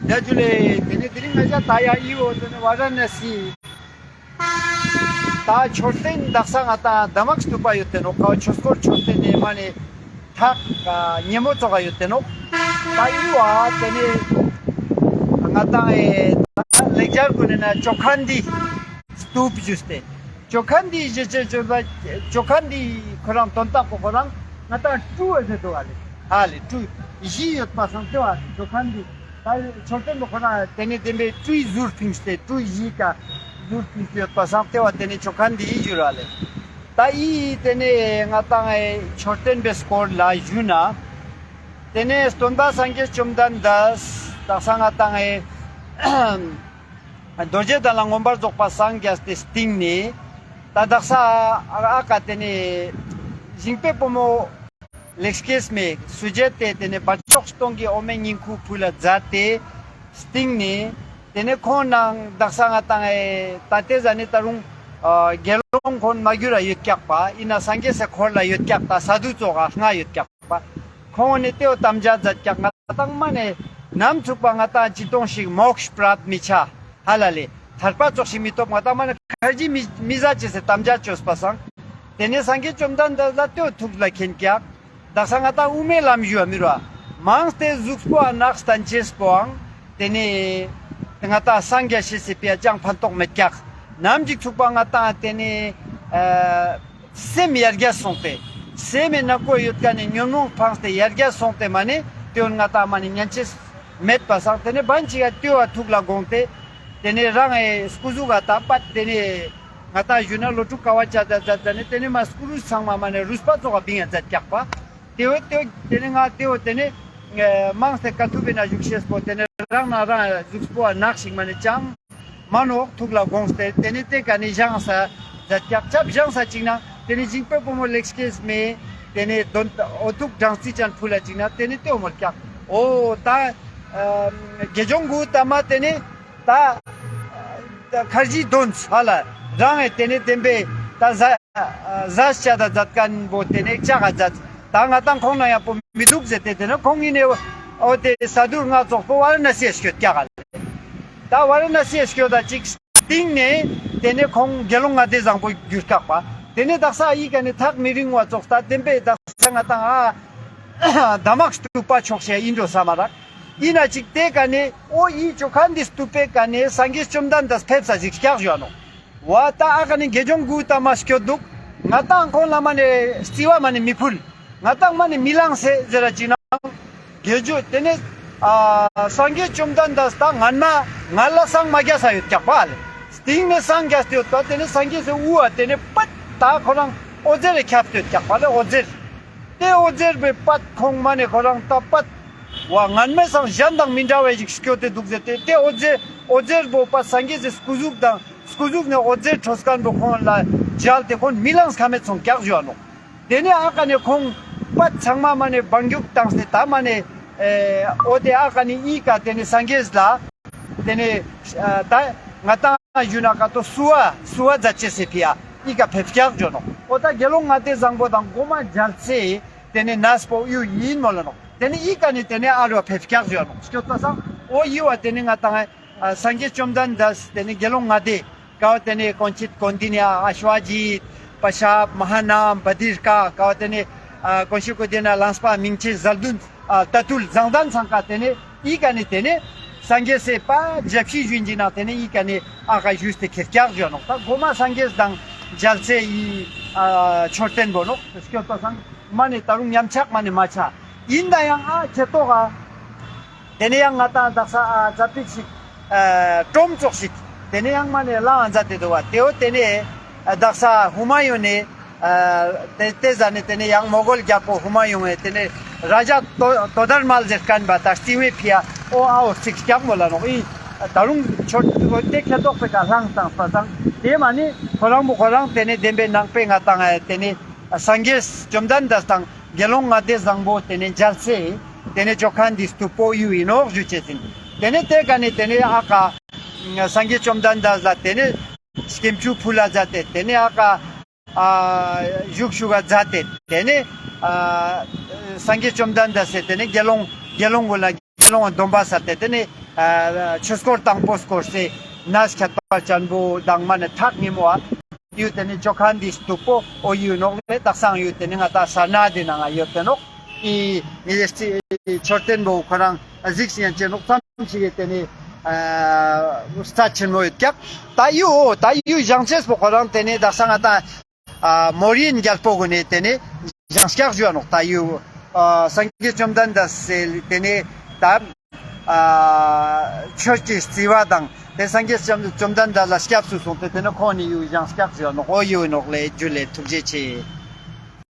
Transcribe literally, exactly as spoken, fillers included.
ཇུ་ལེ། ཏེ་ནེ་དེ་རིང་ང་ཞ་ད་ཡ་ཨི་བོ་ཏེ་ནེ་ཝ་ར་ན་སི། ད་མཆོད་རྟེན་དག་ས་ང་ཏང་དྷ་དམག་སྟུ་པ་ཡོད་ཏེ་ནོག། ཀ་བོ་ཆོས་འཁོར་མཆོད་རྟེན་ནི་མ་ནེ་ཐག་ཉེ་མོ་ཙོགས་ཡོད་ཏེ་ནོག། ད་ཨི་བོ་ཏེ་ནེ་ང་ཏང་ཨེ་ད་ལེགས་སྦྱར་གུན་ནི་ན་ཅོ་ཁན་དྷི་སྟུ་པ་ཞུས་ཏེ། ཅོ་ཁན་དྷི་ཞེས་བྱ་ཅོ་ཁན་དྷི་ཁོ་རང་དོན་དག་པོ་ཁོ་རང་ང་ཏང་ཀྲུ་ཨ་ཟེར་དོ་བ་ལེ། ཧ་ལེ་ཀྲུ་བཞི་ཡོད་པ་སང་ཏེ་བ་ཅོ་ཁན་དྷི། ད་མཆོད་རྟེན་པོ་ཁོ་ན་ཏེ་ནེ་ཏེ་བའི་ཀྲུའི་ཟུར་ཕིངས་ཏེ་ཀྲུ་བཞི་ཀ་ཟུར་ཕིངས་ཏེ་ཡོད་པ་སང་ཏེ་བ་ཏེ་ནེ་ཅོ་ཁན་དྷི་ཞུ་ར་ལེ། ད་ཨི་ཏེ་ནེ་ང་ཏང་ཨེ་མཆོད་རྟེན་པའི་སྐོར་ལ་ཞུ་ན། ཏེ་ནེ་སྟོན་པ་སངས་རྒྱས་བཅོམ་ལྡན་འདས་དག་ས་ང་ཏང་ཨེ་རྡོ་རྗེ་གདན་ལ་མངོན་པར་རྫོགས་པར་སངས་རྒྱས་ཏེ་སྟིང་ནེ་ད་དག་ས་ཨ་ཀ་ཏེ་ནེ་ཞིང་པའི་བུ་མོ་ལེགས་སྐྱེས་མའི་སུ་ཇེ་ཏེ་ཏེ་ནེ་བ་ཅོག་སྟོང་གི་འོ་མའི་སྙིང་ཁུ་ཕུལ་ལ་མཛད་དེ་སྟིང་ནེ་ཏེ་ནེ་ཁོང་ནང་དག་ས་ང་ཏང་ཨེ་ད་ཏེ་ཟ་ནེ་ད་རུང་ཨ་དགེ་སློང་ཁོང་མ་གྱུར་ར་ཡོད་ཀྱག་པ། ཨིན་ན་སངས་རྒྱས་སི་འཁོར་ལ་ཡོད་ཀྱག་ད་སཱ་དྷུ་ཙོགས་ལྔ་ཡོད་ཀྱག་པ། ཁོང་ནི་ཏེ་བོ་དམ་བཅའ་མཛད་ཀྱག། ང་ཏང་མ་ནེ་ནམ་ཚུགས་པ་ང་ཏང་ཅི་ཏོང་ཞིག་མོཀྵ་པྲཱཔྟ་མི་ཆ་ཧ་ལ་ལེ། ཐར་པ་ཙོགས་ཤིག་མི་ཐོབ། ང་ཏང་མ་ནེ་ཁར་ཇི་མི་མི་ཟ་ཅེས་སི་དམ་བཅའ་བཅོས་པ་སང་། ཏེ་ནེ་སངས་རྒྱས་བཅོམ་ལྡན་འདས་ལ་ཏེ་བོ་ཐུགས་ལ་མཁྱེན་ཀྱག། དག་ས་ང་ཏང་དབུ་མའི་ལམ་ཞུ་བ་མི་རུ་མང་སྟེ་གཟུགས་པོ་ཨ་ནག་སྟན་ཅེས་པོའང་ཏེ་ནེ་ང་ཏང་སངས་རྒྱས་ཤེས་སི་ཕི་ཡ་ཅང་ཕན་ཐོགས་མེད་ཀྱག། ནམ་ཞིག་ཚུགས་པ་ང་ཏང་ཏེ་ནེ་ཨ་སེམས་ཡར་རྒྱས་སོང་སྟེ་སེམས་མེད་ན་ཀོ་ཡོད་ཀ་ནེ་ཉོན་མོངས་སྤངས་ཏེ་ཡར་རྒྱས་སོང་སྟེ་མ་ནེ་ཏེ་བོ་ང་ཏང་མ་ནེ་ཉན་ཅེས་མེད་པ་སང་ཏེ་ནེ་བན་ཅིག་ག་ཏེ་བོ་ཐུགས་ལ་དགོངས་ཏེ་ཏེ་ནེ་རང་ཨེ་སྐུ་གཟུགས་ག་ད་པད་ཏེ་ནེ་ང་ཏང་ཞུ་ན་ལོ་དྲུག་དཀའ་བ་སྤྱད་ད་མཛད་ད་ནེ་ཏེ་ནེ་མ་སྐུ་རུས་ཚང་མ་མ་ནེ་རུས་པ་ཙོགས་ག་བིང་ཡ་མཛད་ཀྱག་པ། ཏེ་བོ་ཏེ་བོ་ཏེ་ནེ་ང་ཏེ་བོ་ཏེ་ནེ་མང་སྟེ་དཀའ་ཐུབ་པའི་ན་བཞུགས་ཤེས་པོ་ཏེ་ནེ་རང་ན་རང་གཟུགས་པོ་ནག་ཞིག་མ་ནེ་ཅང་མ་ནོག་ཐུགས་ལ་དགོངས་ཏེ་ཏེ་ནེ་ཏེ་ཀ་ནེ་བཞེངས་ས་མཛད་ཀྱག། ཅབ་བཞེངས་ས་ཅིག་ན་ཏེ་ནེ་ཞིང་པའི་བུ་མོ་ལེགས་སྐྱེས་མའི་ཏེ་ནེ་འོ་ཐུག་སྦྲང་རྩི་ཅན་ཕུལ་ལ་ཅིག་ན་ཏེ་ནེ་ཏེ་བོ་མོལ་ཀྱག། འོ་ད་དགེ་སྦྱོང་གུ་ཏ་མ་ཏེ་ནེ་ད་ཁར་ཇི་དོན་ཧ་ལ་རང་ཨེ་ཏེ་ནེ་བདེན་པའི་ད་ཟ་ཟ་ཅ་ད་མཛད་ཁན་བོ་ཏེ་ནེ་ཅག་ག་མཛད། ད་ང་ཏང་ཁོང་ན་ཡང་པོ་མི་འདུག་ཟེར་ཏེ་ཏེ་ནེ་ཁོང་ཨིན་ནེ་འོ་ཏེ་སཱ་དྷུ་ལྔ་ཙོགས་པོ་ཝ་ར་ན་སི་ཡ་སྐྱོད་ཀྱག་ལེ། ད་ཝ་ར་ན་སི་ཡ་སྐྱོད་ད་ཅིག་སྟིང་ནེ་ཏེ་ནེ་ཁོང་དགེ་སློང་ལྔ་སྡེ་བཟང་པོ་གྱུར་ཀྱག་པ། ཏེ་ནེ་དག་ས་ཨི་ཀ་ནེ་ཐག་མི་རིང་བ་ཙོགས་ད་བདེན་པའི་དག་ས་ང་ཏང་ཨ་དྷ་དམག་སྟུ་པ་ཕྱོགས་ཤེས་ཨིན་འགྲོ་ས་མ་རག། ཨིན་ན་ཅིག་ཏེ་ཀ་ནེ་འོ་ཨི་ཅོ་ཁན་དྷི་སྟུ་པའི་ཀ་ནེ་སངས་རྒྱས་བཅོམ་ལྡན་འདས་ཕེབས་ས་ཞིག་སྐྱག་ཞུ་ནོག། ཝ་ད་ཨ་ཀ་ནེ་དགེ་སྦྱོང་གུ་ཏ་མ་སྐྱོད་དུག། ང་ཏང་ཁོང་ལ་མ་ནེ་རྩི་བ་མ་ནེ་མི་ཕུལ། ང་ཏང་མ་ནེ་མི་ལངས་སེ་ཟེར་ར་ཅིག་ན། དགེ་སྦྱོང་ཏེ་ནེ་ཨ་སངས་རྒྱས་བཅོམ་ལྡན་འདས་ད་སྔན་མ་ང་ལ་སངས་མ་རྒྱས་ས་ཡོད་ཀྱག་པ་ལེ། སྟིང་ནེ་སངས་རྒྱས་ཏེ་ཡོད་པ། ཏེ་ནེ་སངས་རྒྱས་སི་དབུ་བ་ཏེ་ནེ་པད་ད་ཁོ་རང་འོད་ཟེར་རེ་ཁྱབ་སྟེ་ཡོད་ཀྱག་པ་ལེ། འོད་ཟེར། ཏེ་འོད་ཟེར་བོའི་པད་ཁོང་མ་ནེ་ཁོ་རང་ད་པད་ཝ་སྔན་མའི་སང་གཞན་དང་མི་འདྲ་བའི་ཞིག་སྐྱོད་དེ་དུག་ཟེར་ཏེ་ཏེ་འོད་ཟེར་འོད་ཟེར་བོ་པད་སངས་རྒྱས་སི་སྐུ་གཟུགས་དང་སྐུ་གཟུགས་ནེ་འོད་ཟེར་འཕྲོས་ཁན་བོ་ཁོང་ལ་མཇལ་ཏེ་ཁོང་མི་ལངས་ཁ་མེད་སོང་ཀྱག་ཞུ་ནོག། ཏེ་ནེ་ཨ་ཀ་ནེ་ཁོང་པད་ཚང་མ་མ་ནེ་བང་རྒྱུག་བཏང་སྟེ་ད་མ་ནེ་ཨེ་འོ་ཏེ་ཨ་ཀ་ནེ་ཨི་ཀ་ཏེ་ནེ་སངས་རྒྱས་ལ་ཏེ་ནེ་ཨ་ད་ང་ཏང་ཞུ་ན་ཀ་ཏོ་བསུ་བ་བསུ་བ་མཛད་ཅེས་སི་ཕི་ཡ་ཨི་ཀ་ཕེབས་ཀྱག་ཞུ་ནོག། འོ་ད་དགེ་སློང་ལྔ་སྡེ་བཟང་པོ་དང་གོ་མ་མཇལ་ཚེ་ཏེ་ནེ་ནས་པོ་ཡུ་ཨིན་མོལ་ལ་ནོག། ཏེ་ནེ་ཨི་ཀ་ནེ་ཏེ་ནེ་ཨ་རུ་བ་ཕེབས་ཀྱག་ཞུ་ནོག། སྐྱོད་པ་སང་འོ་ཡུ་བ་ཏེ་ནེ་ང་ཏང་ཨ་སངས་རྒྱས་བཅོམ་ལྡན་འདས་ཏེ་ནེ་དགེ་སློང་ལྔ་སྡེ་ཀ་བོ་ཏེ་ནེ་ཀོན་ཅིད་ཀོན་ཌི་ནྱ་ཨ་ཤྭ་ཇིད་པ་ཤཱཔ་མ་ཧཱ་ནཱམ་བྷ་དྲི་ཀ་ཀ་བོ་ཏེ་ནེ་ཨ་ཀོན་ཤ་ཀོ་དྷི་ན་ལངས་པ་མིང་ཆེན་ཟེར་དུན་ཨ་ཏ་ཏུལ་བཟང་ལྡན་ཚང་ཀ་ཏེ་ནེ་ཨི་ཀ་ནེ་ཏེ་ནེ་སངས་རྒྱས་སི་པ་ཞབས་ཕྱི་ཞུ་ཨིན་ཅིག་ན་ཏེ་ནེ་ཨི་ཀ་ནེ་ཨ་ཀ་ཞུས་ཏེ་ཁྱེར་ཀྱག་ཞུ་ནོག། ད་གོ་མ་སངས་རྒྱས་དང་མཇལ་ཚེ་ཨི་ཨ་མཆོད་རྟེན་བོ་ནོག། སྐྱོད་པ་སང་མ་ནེ་ད་རུང་ཉམས་ཆག་མ་ནེ་མ་ཆ། ཨིན་ན་ཡང་ཨ་ཁྱེད་ཏོག་ག་ཏེ་ནེ་ཡང་ང་ཏང་དག་ས་ཨ་ཛ་པིག་ཞིག་ཨ་ཀྲོམ་ཙོགས་ཤིག་ཏེ་ནེ་ཡང་མ་ནེ་ལངས་མཛད་དེ་དུག་པ། ཏེ་བོ་ཏེ་ནེ་ཨ་དག་ས་ཧུ་མ་ཡུན་ནི་ཨ་ཏེ་ཏེ་ཟ་ནེ་ཏེ་ནེ་ཡང་མོ་གོལ་རྒྱལ་པོ་ཧུ་མ་ཡུན་ནི་ཏེ་ནེ་ར་ཇ་དོ་དོ་དར་མལ་ཟེར་ཁན་བ་ད་རྩིང་བའི་ཕི་ཡ་འོ་ཨ་བོ་རྩིག་ཀྱག་མོལ་ལ་ནོག། ཨི་ད་རུང་ཆོད་ཏེ་ཁྱེད་ཏོག་པེ་ཀ་ལངས་ཏང་པ་སང་ཏེ་མ་ནེ་ཁོ་རང་བོ་ཁོ་རང་ཏེ་ནེ་བདེན་པའི་ནང་པའི་ང་ཏང་ཨ་ཏེ་ནེ་སངས་རྒྱས་བཅོམ་ལྡན་འདས་དང་དགེ་སློང་ལྔ་སྡེ་བཟང་པོ་ཏེ་ནེ་མཇལ་ཚེ་ཏེ་ནེ་ཅོ་ཁན་དྷི་སྟུ་པོ་ཡུ་ཨིན་ནོག་ཞུ་ཅེས་ཨིན། ཏེ་ནེ་ཏེ་ཀ་ནེ་ཏེ་ནེ་ཨ་ཀ་སངས་རྒྱས་བཅོམ་ལྡན་འདས་ལ་ཏེ་ནེ་སྐྱེམས་ཆུ་ཕུལ་ལ་མཛད་དེ་ཏེ་ནེ་ཨ་ཀ་ཨ་བཞུགས་ཞུ་ག་མཛད་དེ་ཏེ་ནེ་ཨ་སངས་རྒྱས་བཅོམ་ལྡན་འདས་སི་ཏེ་ནེ་དགེ་སློང་དགེ་སློང་གུན་ལ་དགེ་སློང་སྡོམ་པ་ས་ཏེ་ཏེ་ནེ་ ཨ་ཆོས་འཁོར་དང་པོ་སྐོར་སེ་གནས་ཁྱད་པར་ཅན་པོ་དང་མ་ནེ་ཐག་ཉེ་མོ་ཨ་ཡུལ་ཏེ་ནེ་ཅོ་ཁན་འི་སྟུག་པོ་འོ་ཡུལ་ནོག་ལེ། དག་སང་ཡུལ་ཏེ་ནེ་ང་ཏང་ས་ན་འི་ནང་ང་ཡོད་ཏེ་ནོག། འི་འི་མཆོད་རྟེན་པོ་ཁོ་རང་གཟིགས་ཡན་ཅེ་ནོག་ཙམ་ཞིག་གི་ཏེ་ནེ་ཨ་རྩ་ཆེན་མོ་ཡོད་ཀྱག། ད་ཡུལ་ད་ཡུལ་བཞེངས་ཅེས་པོ་ཁོ་རང་ཏེ་ནེ་དག་སང་ང་ཏང་ཨ་མོ་རིན་རྒྱལ་པོ་གུན་ནི་ཏེ་ནེ་བཞེངས་ཀྱག་ཞུ་ཡ་ནོག། ད་ཡུལ་ཨ་སངས་རྒྱས་བཅོམ་ལྡན་འདས་སི་ཏེ་ནེ་ད་ཨ་ཆོས་ཀྱི་རྩི་བ་དང་ཏེ་སངས་རྒྱས་བཅོམ་བཅོམ་ལྡན་འདས་ལ་སྐྱབས་སུ་སོང་སྟེ་ཏེ་ནེ་ཁོང་ནི་ཡུལ་བཞེངས་ཀྱག་ཞུ་ཡ་ནོག། འོ་ཡུལ་ནོག་ལེ། ཇུ་ལེ། ཐུགས་རྗེ་ཆེ།